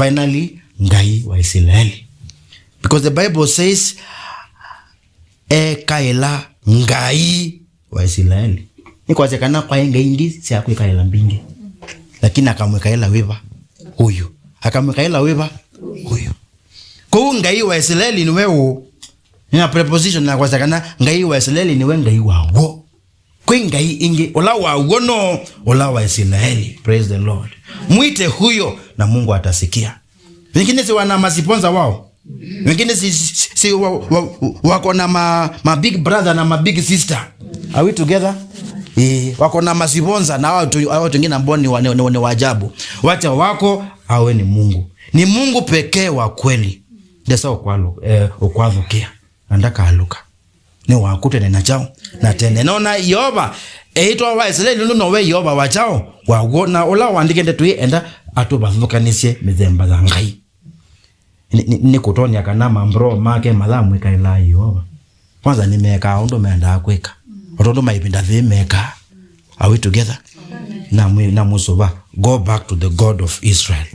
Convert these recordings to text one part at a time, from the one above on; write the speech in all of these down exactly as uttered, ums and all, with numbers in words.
Finally, Ngai wa Isilaeli. Because the Bible says, ekaĩla Ngai wa Isilaeli. Nĩ kwasya kana kwaĩ ngai ingĩ sya kwĩkaĩla mbingĩ. Lakini akamwĩkaĩla wĩva? Ũyũ. Akamwĩkaĩla wĩva? Ũyũ. Kwoou Ngai wa Isilaeli nĩwe ũ? Nĩna preposition ya kwasya kana Ngai wa Isilaeli nĩwe Ngai wa w'o. Kwĩ ngai ingĩ, ũla wa w'o no ũla wa Isilaeli. Praise the Lord. Mwite huyo na Mungu atasikia. Wengine si wana masiponsa wao. Wengine si, si, si wa, wa, wako na ma, ma big brother na ma big sister. Are we together? Eh, wako na masiponsa na watu, watu wengine ambao ni wa, ni, ni, ni wa ajabu. Wacha wako awe ni Mungu. Ni Mungu pekee wa kweli. Ndesa ukwalu, eh, ukwathũkĩa. Na ndakalũka. Nĩ waku tene na kyaũ na tene. Nona Yeova eĩtwa wa Isilaeli nũndũ nowe Yeova wa kyaũ wa w'o, na ũla waandĩke ndeto ii enda atũvathũkanĩsye mĩthemba ya Ngai. Nĩ, nĩ, nĩ kũtonya kana mambro make malamwĩkaĩlaa Yeova. Kwanza nĩmekaa ũndũ mendaa kwĩka. O tondũ maivinda thĩ mekaa. Are we together? Namwĩ-, namũsũva. Go back to the God of Israel.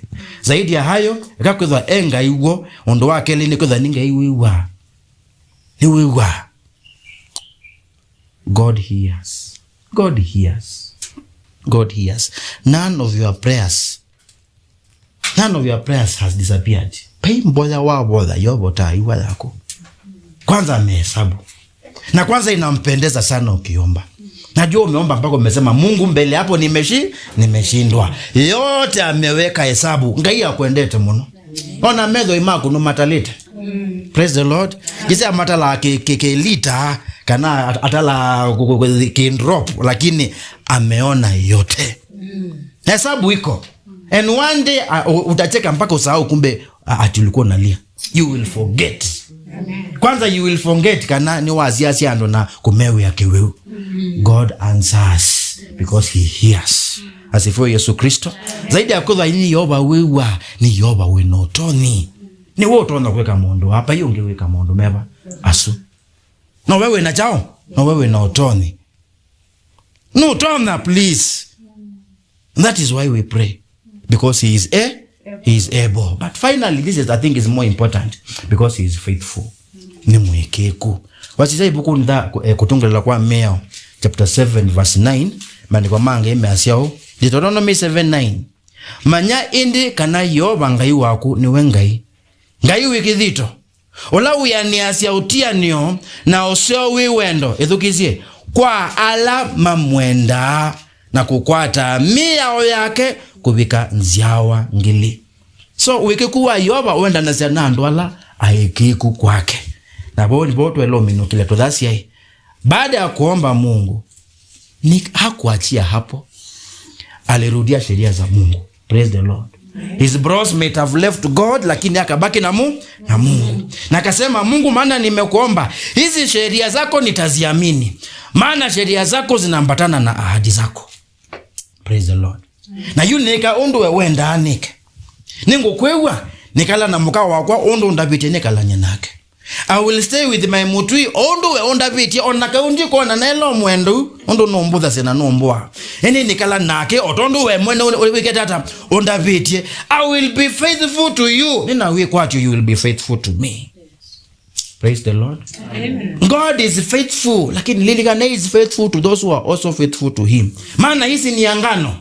Zaidi ya hayo, eka kwĩthwa e Ngai w'o, ũndũ wa kelĩ nĩ kwĩthwa nĩ Ngai wĩw'aa. Nĩwĩw'aa. God hears. God hears. God hears. None of your prayers, none of your prayers has disappeared. Vai mboya wavoya, Yeova ũtaaĩw'a yaku. Kwanza amehesabu. Na kwanza inampendeza sana ukiomba. Najua umeomba mpaka umesema, "Mungu, mbele hapo nimeshi-, nimeshindwa." Yote ameweka hesabu. Ngai akwendete mũno. Ona methoi maku nũmatalĩte. Praise the Lord. Ngĩsĩ amatalaa kĩ, kĩ, kĩ lita, kana at-, atalaa ku, ku, ku, kĩ drop, lakini ameona yote. Hesabu iko. And one day, uh, u-, utacheka mpaka usahau kumbe, uh, ati ulikuwa unalia. You will forget. Kwanza, you will forget kana nĩwasiasya andũ na kũmewĩa kĩwĩu. God answers because he hears. Asifiwe Yesu Kristo. Zaidi ya kwĩthwa nĩ Yeova wĩw'aa, nĩ Yeova wĩ na ũtonyi. Nĩwe ũtonya kwĩka maũndũ apa, yu ũngĩ wĩka maũndũ meva asu. No we wĩ na kyaũ? No we wĩ na ũtonyi. No ũtonya, please. That is why we pray. Because he is a, he is able. But finally, this is, I think, is more important because he is faithful. Nĩ mwĩkĩĩku. Wasisya ivukuni tha, eh, kũtũngĩlĩla kwa Mĩao, chapter seven, verse nine, maandĩko ma Ngai measya ũũ, Deuteronomy seven nine, "Manya ĩndĩ kana Yeova Ngai waku nĩwe Ngai, Ngai wĩ kĩthito, ũla wĩanĩasya ũtianĩo na ũseo wĩ wendo," ĩthukĩĩsye, "kwa ala mamwendaa na kũkwata mĩao yake kũvika nzyawa ngili." So, ũĩkĩĩku wa Yeova ũendanasya na andũ ala aĩkĩĩku kwake. Na vau nĩvo twaĩle ũminũkĩle tũthasya ĩ, baada ya kuomba Mungu, ni hakuachia hapo. Alirudia sheria za Mungu. Praise the Lord. His bros might have left God, lakini akabaki na Mu-, na Mungu. Na akasema, "Mungu, maana nimekuomba, hizi sheria zako nitaziamini. Maana sheria zako zinaambatana na ahadi zako." Praise the Lord. Na yu nĩka ũndũ we wendaa nĩke. Nĩngũkwĩw'a, nĩkala na mũka wakwa ũndũ ũndavĩtye nĩkalany'e nake. I will stay with my mũtũi, o ũndũ we ũndavĩtye, o na kau ndikwona nelo mwendũ, ũndũ nũmbũthasya na nũmbũa. Ĩndĩ nĩkala nake, o tondũ we mwene ũ-, ũ-, wĩkĩte ata, ũndavĩtye. I will be faithful to you. Nĩna wĩkwatyo, you will be faithful to me. Praise the Lord. Amen. God is faithful, lakini lilikana, he is faithful to those who are also faithful to him. Maana hizi ni angano.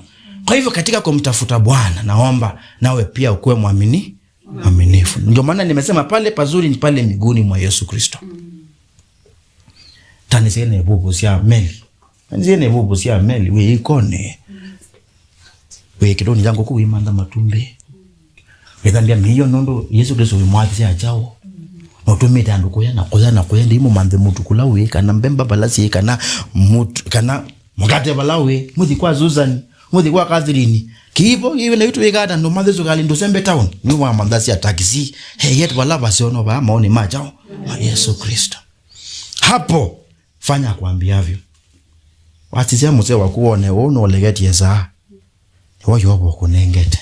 Kwa hivyo katika kumtafuta Bwana, naomba nawe pia ukuwe mwamini, mwaminifu. Ndio maana nimesema pale pazuri ni pale miguuni mwa Yesu Kristo. Tanisene vuvu sya meli. Tanisene vuvu sya meli, wĩ ikone. Wĩ kĩtũnĩ kya ngũkũ wĩmantha matumbĩ. Wĩthambya mĩio nũndũ Yesũ Klĩsto wĩmwathisye akyaũ. Na ũtũmĩte andũ kũya na kũya na kũya, ndĩimũmanthe mũtu kũla wĩ, kana mbemba vala syĩ, kana mũtu, kana mũkate vala wĩ. Mũthi kwa Susan, mũthi kwa Catherine. Kĩivo, kĩivo na itũ wĩkaa ta ndũmathe sukali ndũsembe town. Nĩ wamanthasya taxi. Hey, yet vala vaseo no vaa maoni ma kyaũ. Ma Yesũ Klĩsto. Hapo, fanya akuambiavyo. Wasisya mũseo waku wone ũũ nũlegetie saa. Nĩwe Yeova ũkũnengete.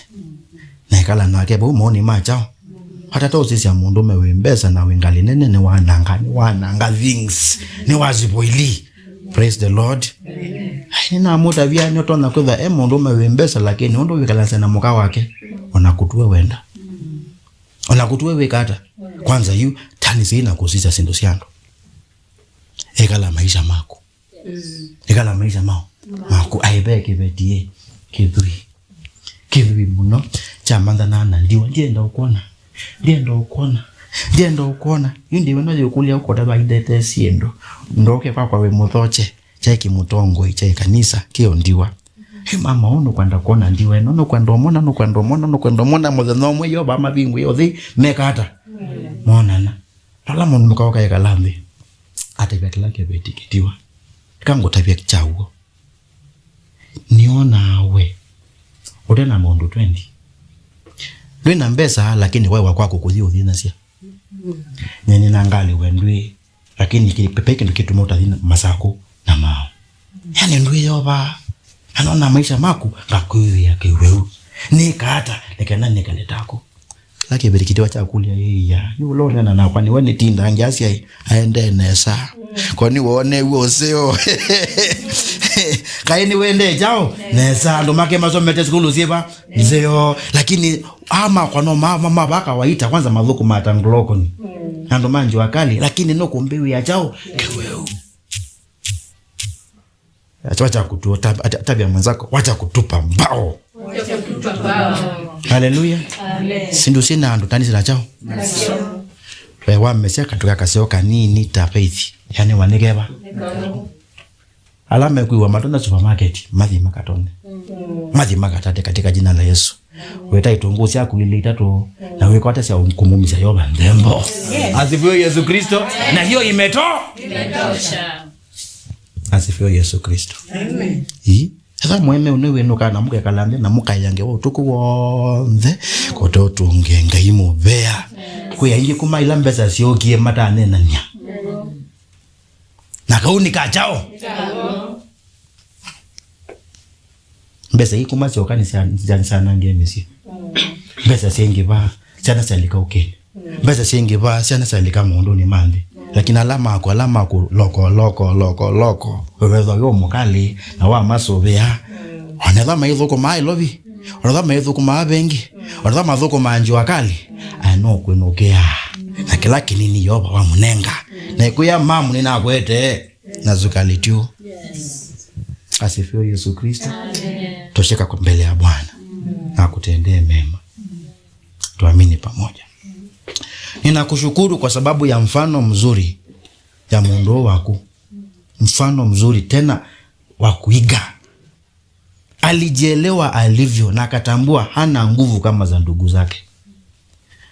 Na ekala nake vau maoni ma kyaũ. Atata ũsisya mũndũme wĩ mbesa na wĩ ngalĩ nene nĩwananga, nĩwananga things, nĩwasipoili. Praise the Lord. Ai, nĩnamũtavya nĩũtonya kwĩtha e mũndũme wĩ mbesa, lakini ũndũ wĩkalasya na mũka wake, ona kũtue wenda. Na kũtue wĩka ata? Kwanza yu, tanĩsya na kũsisya syĩndũ sya andũ. Ĩkala maisha maku. Ĩkala maisha mao. Maku, aĩ ve kĩveti ĩ, kĩthui. Kĩthui mũno, kyamanthana na ndiwa. Ndienda ũkwona. Ndienda ũkwona. Ndienda ũkwona. Yu ndiwa ĩno yĩũkũlya ũkota vaindete syĩndũ. Ndoke kwakwa wĩ mũthoche. Kyaĩ kĩmũtongoi kya ĩkanisa, kĩo ndiwa. Ĩ mama, ũũ nũkwenda kwona ndiwa ĩno, nũkwenda ũmona, nũkwenda ũmona, nũkwenda ũmona mũthenya ũmwe Yeova amavingũe ũthei, meka ata? Monana. Vala mũndũ mũka ũkaekala nthĩ, atavya kĩla kĩveti kĩtiwa. Eka ngũtavya kyaw'o. Nĩonaa we ũte na maũndũ twenty. Ndwĩ na mbesa, lakini waĩwa kwaku kũthi ũthinasya. Nyenye na ngalĩ we ndwĩ, lakini kĩ-, pe kĩndũ kĩtuma ũtathi na masakũ na mao. Yani ndwĩ Yeova, anona maisha maku, ngakwĩwĩa kĩweu. Nĩka ata, nĩkenda nĩkale taku. Kĩla kĩveti kĩtiwa kyakũlya, ĩia, nĩ ũla ũneena nakwa nĩwe nĩtindange asya ĩ, aendee nesa. Kwani wone w'o ũseo? Kaĩ nĩwendee kyaũ? Nesa. Andũ make masomete sukulu syĩva? Nzeo. Lakini ama kwa no ma, ma, ma, vaka waita kwanza mathũkũmaa ta ngulokoni. Andũ ma njua kali, lakini no kũmbĩwĩa kyaũ? Kĩweu. Acha, wacha kutu-, ta-, ta-, tabia mwenzako, wacha kutupa mbao. Wacha kutupa mbao. Haleluya. Amen. Sindu sina andu tani sina chao. Nasio. We wamesya katuka kaseo kanini ta Faith. Yani wanigeva. Ala mekwĩwa matona supermarket, mathi makatone. Mathi makatate katika jina la Yesu. Weta itunguu syaku ile itatu, na wĩkwate sya kũmũmĩsya Yeova nthembo. Asifiwe Yesu Kristo. Na hiyo imeto-, imetosha. Asifiwe Yesu Kristo. Amen. Ii. Ethĩwa mwene ũnĩ wĩnũkaa na mũkekala nthĩ na mũkaĩa ngewa ũtukũ w'onthe, kote ũtũnge Ngai mũvea. Kwĩ aingĩ kuma ila mbesa syookie mataneenany'a. Na kau nĩ ka kyaũ? Mbesa ii kuma syoka nĩ sya-, sya-, syanangie mĩsyĩ. Mbesa syaingĩva, syana syalika ũkĩnĩ. Mbesa syaingĩva, syana syalika maũndũnĩ ma nthĩ. Lakini ala maku, ala maku, loko, loko, loko, loko. Wewethwa wĩ mũkalĩ, na wamasũvĩa. Onetha maithũkũmaa Nairobi. Onetha maithũkũmaa vengi. Onetha mathũkũmaa njua kali. Aya no kwĩnũkĩa. Na kĩla kĩnini Yeova wamũnenga. Na ĩkwĩa mamu nĩnakwete. Na sukali tu. Asifiwe Yesu Kristo. Amen. Tosheka kwa mbele ya Bwana. Na akutendee mema. Tuamini pamoja. Ninakushukuru kwa sababu ya mfano mzuri ya mũndũ waku. Mfano mzuri tena wa kuiga. Alijielewa alivyo na akatambua hana nguvu kama za ndugu zake.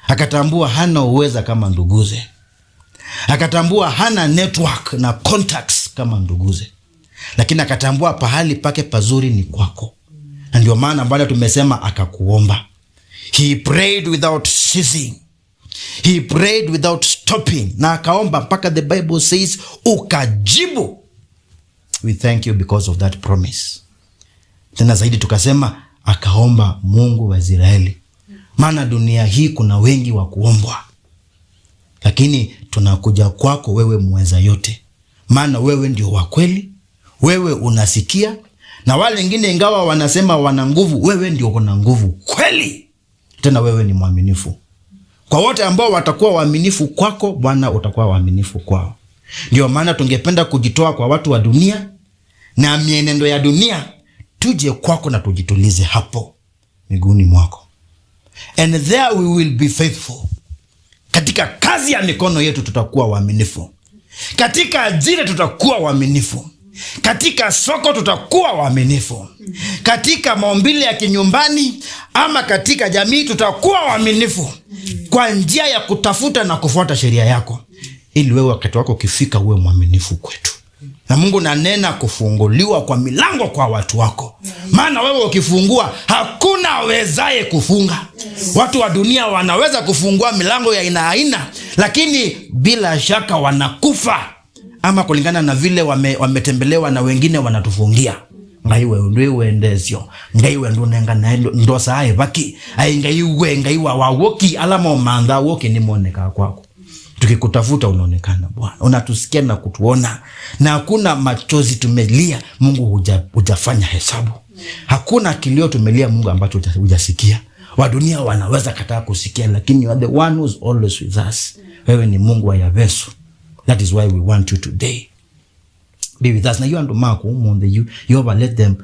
Akatambua hana uweza kama nduguze. Akatambua hana network na contacts kama nduguze. Lakini akatambua pahali pake pazuri ni kwako. Na ndio maana baada tumesema akakuomba. He prayed without ceasing. He prayed without stopping. Na akaomba mpaka the Bible says, ukajibu. We thank you because of that promise. Tena zaidi tukasema, akaomba Mungu wa Israeli. Maana dunia hii kuna wengi wa kuombwa. Lakini tunakuja kwako wewe muweza yote. Maana wewe ndio wa kweli, wewe unasikia, na wale wengine ingawa wanasema wana nguvu, wewe ndio una nguvu kweli. Tena wewe ni mwaminifu. Kwa wote ambao watakuwa waaminifu kwako, Bwana utakuwa waaminifu kwao. Ndio maana tungependa kujitoa kwa watu wa dunia na mienendo ya dunia, tuje kwako na tujitulize hapo miguuni mwako. And there we will be faithful. Katika kazi ya mikono yetu tutakuwa waaminifu. Katika ajira tutakuwa waaminifu. Katika soko tutakuwa waaminifu. Katika maumbile ya kinyumbani ama katika jamii tutakuwa waaminifu kwa njia ya kutafuta na kufuata sheria yako, ili wewe wakati wako ukifika uwe mwaminifu kwetu. Na Mungu, nanena kufunguliwa kwa milango kwa watu wako. Maana wewe ukifungua, hakuna awezaye kufunga. Watu wa dunia wanaweza kufungua milango ya aina aina, lakini bila shaka wanakufa. Ama kulingana na vile wame-, wametembelewa na wengine wanatufungia. Ngai we ndwĩ wendesyo. Ngai we ndũnenganae ndo-, ndosaa ĩvaki. Ai Ngai we, Ngai wa, wa woki, ala momanthaa woki nĩmonekaa kwaku. Tukikutafuta unaonekana, Bwana. Unatusikia na kutuona. Na hakuna machozi tumelia, Mungu, huja-, hujafanya hesabu. Hakuna kilio tumelia, Mungu, ambacho huja-, hujasikia. Wa dunia wanaweza kataa kusikia, lakini you are the one who's always with us. Wewe ni Mungu wa Yavesu. That is why we want you today. Be with us. Na hiyo andũ maku ũmũnthĩ, you, you over let them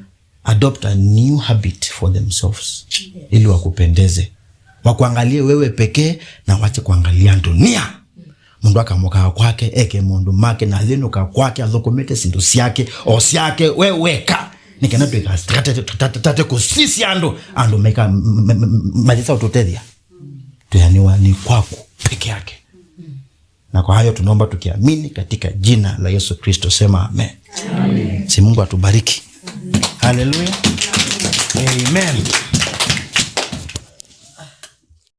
adopt a new habit for themselves. Ili wakupendeze. Wakuangalie wewe pekee na wache kuangalia dunia. Mũndũ akamokaa kwake, eke maũndũ make, na athinũka kwake, athũkũmĩte syĩndũ syake, o syake, we weka. Nĩ kana tũikatate kũsisya andũ, andũ maika, m-, m-, m-, mathisa ũtũtethya. Twĩanĩwa nĩ kwaku peke yake. Na kwa hayo tunaomba tukiamini katika jina la Yesu Kristo, sema amen. Amen. Si Mungu atubariki. Haleluya. Amen.